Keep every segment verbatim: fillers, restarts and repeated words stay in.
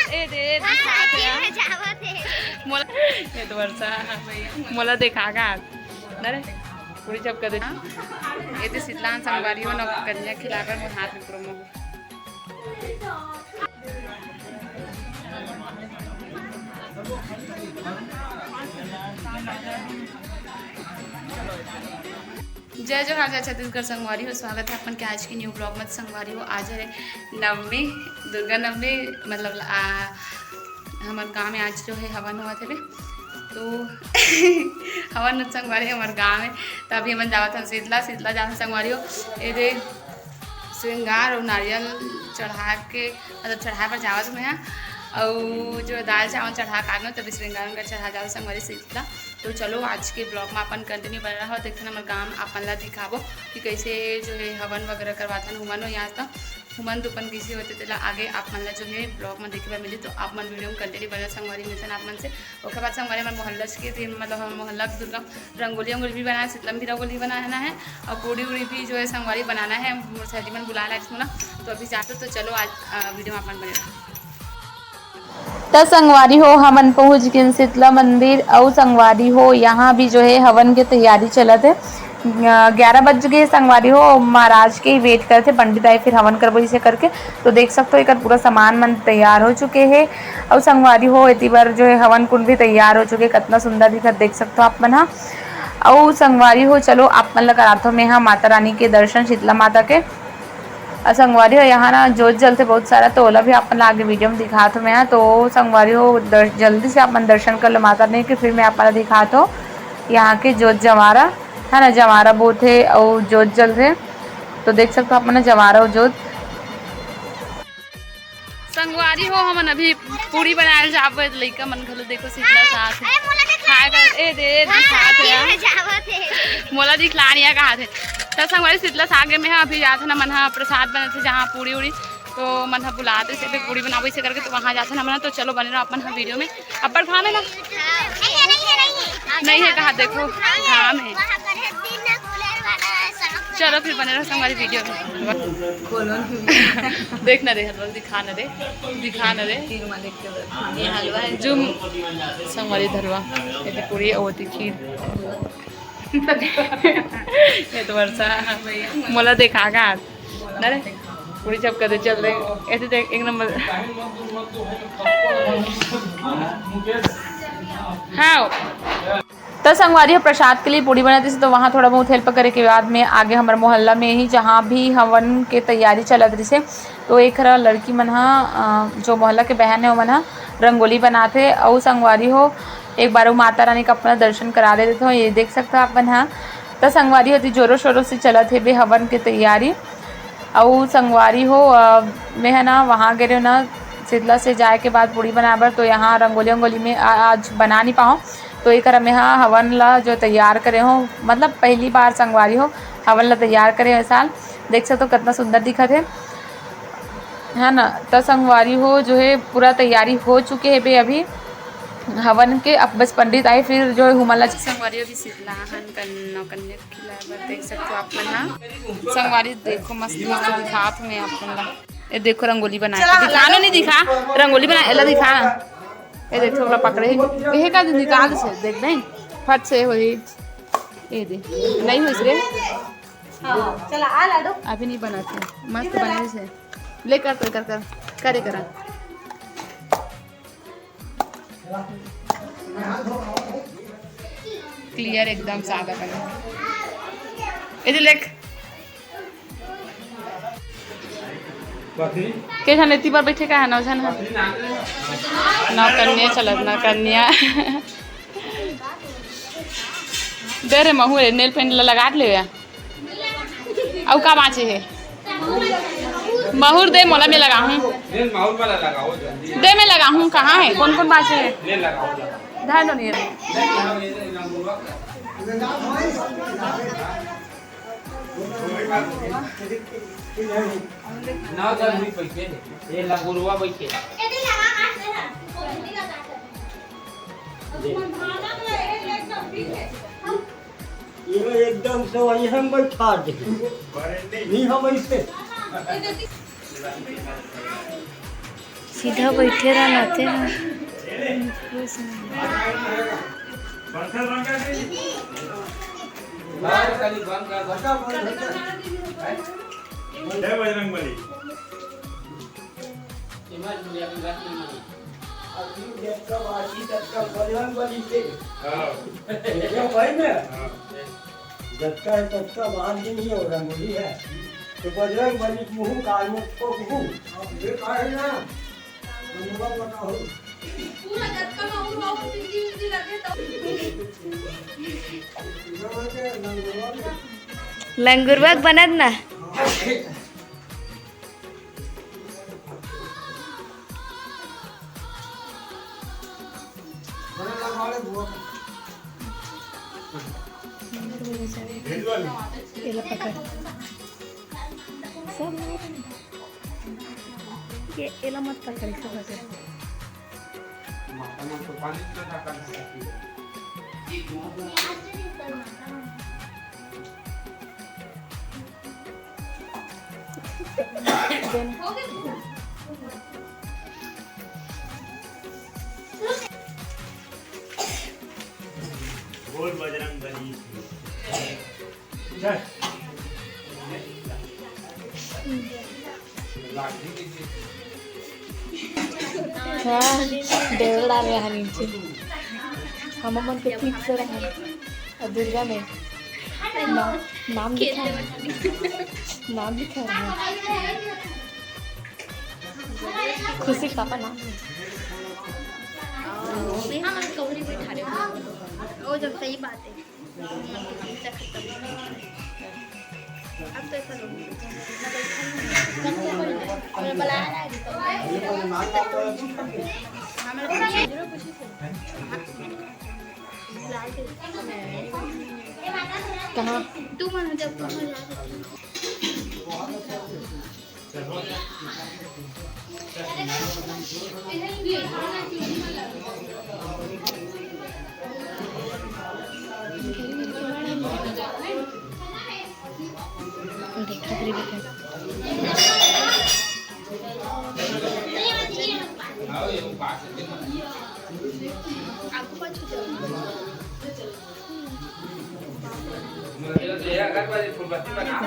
ए दे, दिखात हे। मोला, ए तो वर्षा, मोला देखा का? अरे, पूरी चपका दे। ए दे शीतला संगवारी हो न, कन्या खिलाकर मोर हाथ में पूरा मोह। जय जोहार, जय छत्तीसगढ़ संगवारी हो, स्वागत है अपन के आज की न्यू ब्लॉग में। संगवारी हो, आज है नवमी, दुर्गा नवमी, मतलब आ, हमर गाँव में आज जो है हवन होवत हवे, तो हवन संगवारी हमर गाँव में, तो अभी हमन जावत हन शीतला, शीतला जाथन संगवारी हो। ए दे श्रृंगार अउ नारियल चढ़ा के, मतलब चढ़ाए बर जावत हूँ मैं, अउ जो दाल चावल चढ़ा के आगेन, तभी श्रृंगार उनका चढ़ा जावत संगवारी शीतला। तो चलो आज के ब्लॉग में अपन कंटिन्यू बने रहो, देखथन हमर गाँव में अपन ला दिखाबो कि कैसे जो है हवन वगैरह करवाथन, हुमन हो यहाँ तो हुमन दुपन कइसे होथे, तेला आगे आप मन ला जो है ब्लॉग में देखे बर मिली, तो आप मन वीडियो में कंटिन्यू बने संगवारी, मिलथन आप मन से। ओकर बाद संगवारी हमर मोहल्ला के दिन, मतलब हमर मोहल्ला के दुर्गा रंगोली वंगोली भी बनाए, शीतलम भी रंगोली बनाना है और पूड़ी उड़ी भी जो है संगवारी बनाना है। मोर सहेली मन बुलाए लाइस मोला, तो अभी जाते, तो चलो आज अ, वीडियो में आप मन बने रहो। त संगवारी हो, हमन पहुंच गेन शीतला मंदिर। अउ संगवारी हो, यहाँ भी जो है हवन के तैयारी चलत है। अ, ग्यारह बज गए संगवारी हो, महाराज के वेट करथे पंडित आए फिर हवन करबो इसे करके। तो देख सकते हो एकर पूरा सामान मन तैयार हो चुके हे। अउ संगवारी हो, एती बर जो है हवन कुंड भी तैयार हो चुके, कितना सुंदर दिखत देख सकते हो आप मन हा। अउ संगवारी हो, चलो आप मन ला कराथो मैं हा माता रानी के दर्शन, शीतला माता के। अउ संगवारी हो, यहाँ ना जोत जलथे बहुत सारा, तो ओला भी आप मन ला आगे वीडियो में दिखात हो मैं हा। तो संगवारी हो, दर-, जल्दी से आप मन दर्शन कर लो माता रानी के, फिर मैं आप मन ला दिखात हो यहाँ के जोत जवारा, है ना, जवारा बोथे अउ जोत जलथे। तो देख सकते हो आप मन जवारा अउ जोत। संगवारी हो, हमन अभी पूड़ी बनाए ल जाबो, लइका मन घलो देखो शीतला साग खाए बर। ए दे, दिखात हे यार। मोला दिखला निया कहा थे। त संगवारी शीतला साग में हा अभी जात हे ना, मन हा प्रसाद बनत हे जहाँ पूड़ी उड़ी, तो मन हा बुलात हे, फिर पूड़ी बनाबो इसे करके, तो वहाँ जात हे ना मन हा। तो चलो बने रहो अपन हा वीडियो में। अब्बड़ खाना ना नहीं है कहा, देखो घाम है। चलो फिर बने रहो संगवारी वीडियो में। खोलो ना। देख ना रे, हलवा दिखा ना रे, दिखा ना रे। तीन वाले के ये हलवा है। जूम संगवारी धरवा, ये तो पूरी और होती खीर। ये तो वर्षा, मोला देखा का आज। अरे, पूरी चपका दे, चल रहे। ऐसे देख, एक नंबर। हाँ। त संगवारी हो, प्रसाद के लिए पूड़ी बनत रहिसे, तो वहाँ थोड़ा बहुत हेल्प करे के बाद में आगे हमर मोहल्ला में ही, जहाँ भी हवन के तैयारी चलत रहिसे, तो एक हरा लड़की मन हा, अ, जो मोहल्ला के बहन है, ओमन हा रंगोली बनाथे। अउ संगवारी हो, एक बार वो माता रानी का अपना दर्शन करा दे देथे। ये देख सकते हो आप मन हा। त संगवारी हो, एती जोरों शोरों से चलत हे बे हवन के तैयारी। अउ संगवारी हो, अ, मैं ह ना वहाँ गे रेहेंव ना, शीतला से जाए के बाद पूड़ी बनाए बर, तो यहाँ रंगोली वंगोली में आ-, आज बना नहीं पाओ। तो एक हरा मैं ह हवन ला जो तैयार करे हो, मतलब पहली बार संगवारी हो हवन ला तैयार करे हो ए साल। देख सकते हो कितना सुंदर दिखत हे, है ना। त संगवारी हो जो है पूरा तैयारी हो चुके हे बे अभी हवन के। अब बस पंडित आए फिर जो है हुमन ला। संगवारी हो, अभी शीतला हन कन-, नौकन्या खिलाए बर देख सकते हो आप मन हा। संगवारी देखो, मस्त मस्त दिखात हूँ मैं आप मन ला। ये देखो रंगोली बना के दिखा, नो नहीं दिखा, रंगोली बना, एला दिखा। ये देखो ओला पकड़े, ये का निकाल से देख दे, फट से होही। ये दे, नहीं होइस रे। हाँ, चला आ लाडो। अभी नहीं बनाते, मस्त बनाइस हे। ले कर, कर, कर, कर, करे करा। क्लियर एकदम सादा कलर। ए दे लेक। के झन एती बर बैठे का है? नौ झन है। नौकन्या चलत, नौकन्या। दे रे महू रे, नेल पेंट ला लगा ले या। अउ का बाँचे हे? महुर दे, मोला मैं लगाहूँ। दे, मैं लगाहूँ। कहाँ हे? कोन कोन बाँचे हे? धर दो नहीं। ना जल्दी पैसे। ये लगुरवा बैठे। ये एकदम से वही हम बैठा दे। नहीं हम ऐसे। सीधा बैठे रहना थे ना। जय बजरंग बली। हाँ। ये भाई ना, हाँ। जतका है ततका बाहर भी नहीं हो, रंगोली है। तो बजरंग बली मुँह काल में ठोक हूँ। अब ये काहे ना? पूरा जतका माहौल हुआ, वो बिजली उजली लगे तो। लंगुरवा के बनत ना। एला पकड़। सब ये एला मत पकड़, इसे पकड़। बोल बजरंग बली। जय। हाँ, डेढ़ डाल रहा है नीचे। हम मन के ठीक से रहे। और दुर्गा में ना-, नाम लिखा है। नाम लिखा है। खुशी पापा नाम है। नेहा मन कौड़ी बैठा रहे हो। वो जब सही बात है। अब तो ऐसा लोग नहीं। मैं बैठा हूँ। मैं बुलाया ना अभी तो। हाँ, मैं बुला रही हूँ। कहाँ? तू मन जब तू मन देखा, देखा।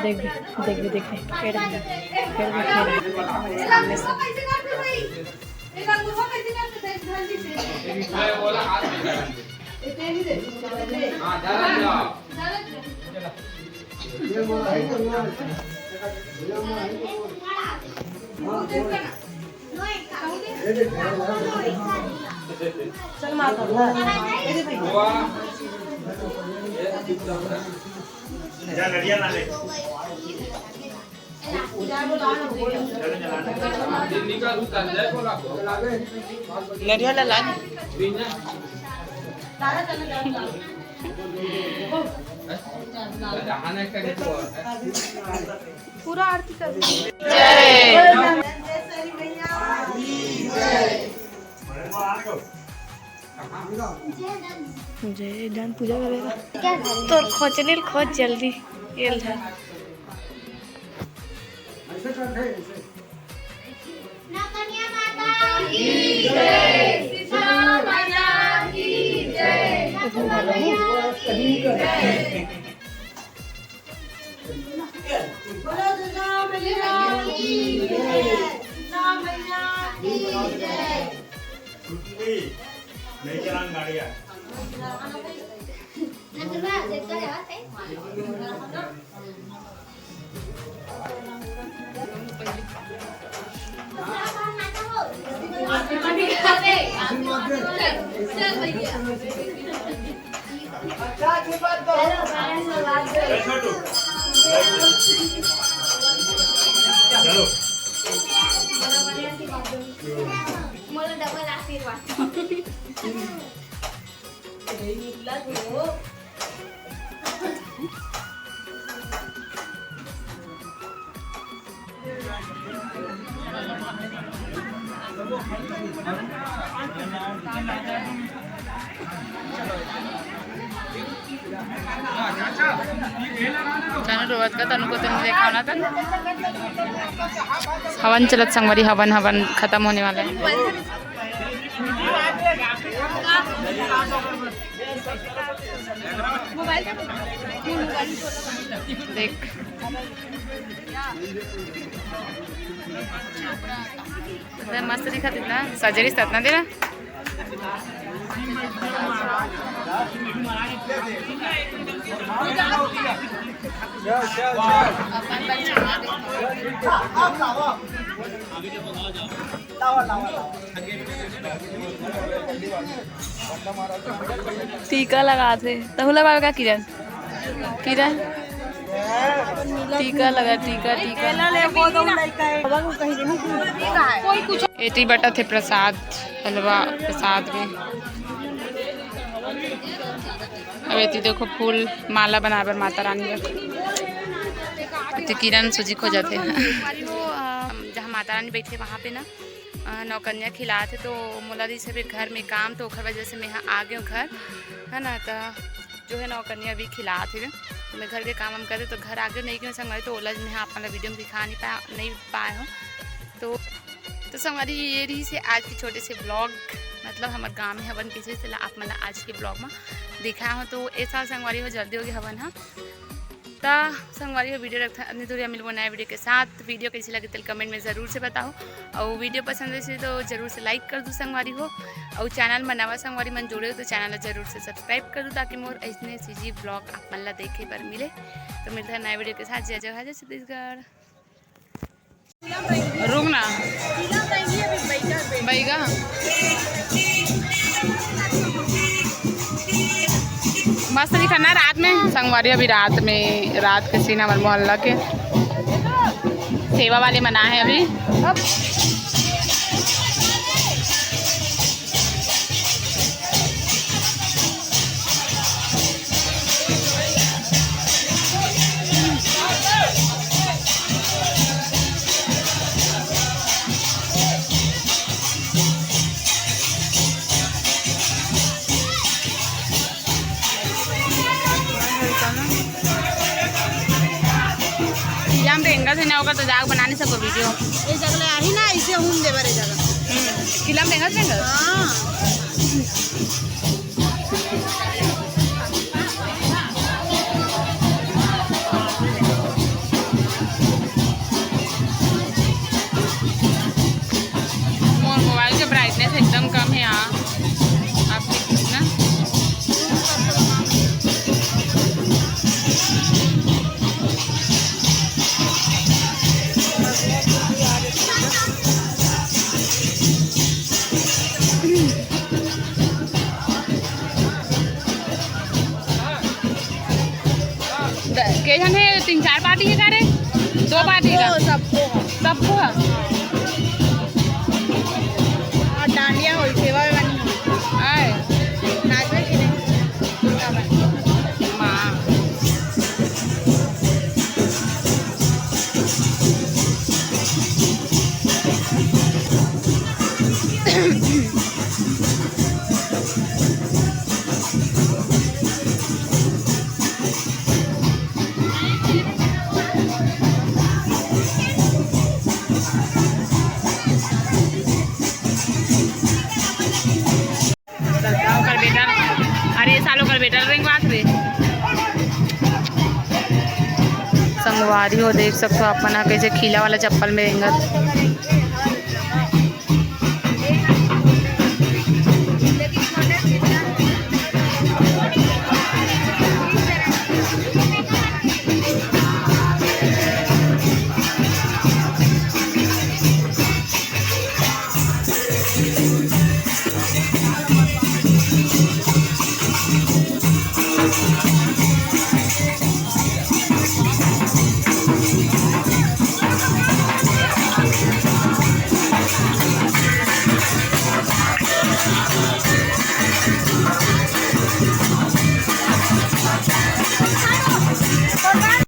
देख भी, देख भी, देख भी। पेड़ भी, पेड़ भी खेल रहे हैं। सामने से। चल माता, हाँ। ये दे भाई। जा, लड़िया ला ले। नरिया ला ला। पूरा आरती कर। जय, जान पूजा करेगा। तोर खोचनी ल खोच जल्दी। ये ले। बोलो दुर्गा मैया की जय। दुर्गा मैया की जय। छुट्टी नहीं चलान गाड़िया। चलो। मोला डबल आशीर्वाद। कानू रोवत का तनु को तनु देखा ना तन। हवन चलत संगवारी, हवन, हवन खत्म होने वाला है। देख, मस्त दिखत ना, सजरी सतना दे ना। टीका लगाथे, तहू लगावे का किरण? किरण, टीका लगा, टीका, टीका। एती बटा थे प्रसाद, हलवा प्रसाद में। अब एती देखो फूल माला बनाए बर माता रानी बर। एती किरण सूजी खोजत हे। जहाँ माता रानी बैठे वहाँ पे ना, अ, नौकन्या खिलात हे, तो मोला रहिस हे घर में काम, तो ओखर वजह से मैं हा आ गेव घर, है ना। तो जो है नौकन्या अभी खिलात हे, तो मैं घर के काम हम करे, तो घर आगे नहीं क्यों संगवारी, तो ओला मैं हा आप मन ला वीडियो में दिखा नहीं पा, नहीं पाए हूँ। तो, तो संगवारी, ये रहिस हे आज के छोटे से ब्लॉग, मतलब हमर गाँव में हवन कैसे, चला आप मन ला आज के ब्लॉग में दिखाए हूँ। तो ऐसा संगवारी हो जल्दी हो गया हवन हा। त संगवारी हो, वीडियो रखत हन अतनी दूरी, मिलबो नया वीडियो के साथ। वीडियो कैसे लगे तेला कमेंट में जरूर से बताओ, और वीडियो पसंद आइस तो जरूर से लाइक कर दू संगवारी हो, और चैनल में नवा संगवारी मन जुड़े हो तो चैनल ला जरूर से सब्सक्राइब कर दू, ताकि मोर ऐसने सीजी ब्लॉग आप मन ला देखे बर मिले। तो मिलते हैं नया वीडियो के साथ। जय जोहार, जय छत्तीसगढ़। रुक ना। बैगा। मस्त दिखा ना रात में। संगवारी, अभी रात में, रात के सीन हमर मोहल्ला के सेवा वाले मना है अभी। जाम रेंगा से ना होगा तो जाग बना नहीं सको वीडियो। ये जगह आही ना, इसे हूं दे बरे जगह। हम्म, किला में रेंगा से रेंगा? हाँ। मोर मोबाइल के ब्राइटनेस एकदम कम है यार, आप देख ना। द-, के झन हे? तीन चार पार्टी हे का रे? दो पार्टी का? सबको, सबको। सबको हे? और डांडिया होई, सेवा वेवा नहीं होई। आय। नाचबे की नहीं? माँ। ओकर बेटा, अरे सालो कर बेटा रेंगवात रे। संगवारी हो, देख सकथो आप मन ह कइसे खीला वाला चप्पल में रेंगत।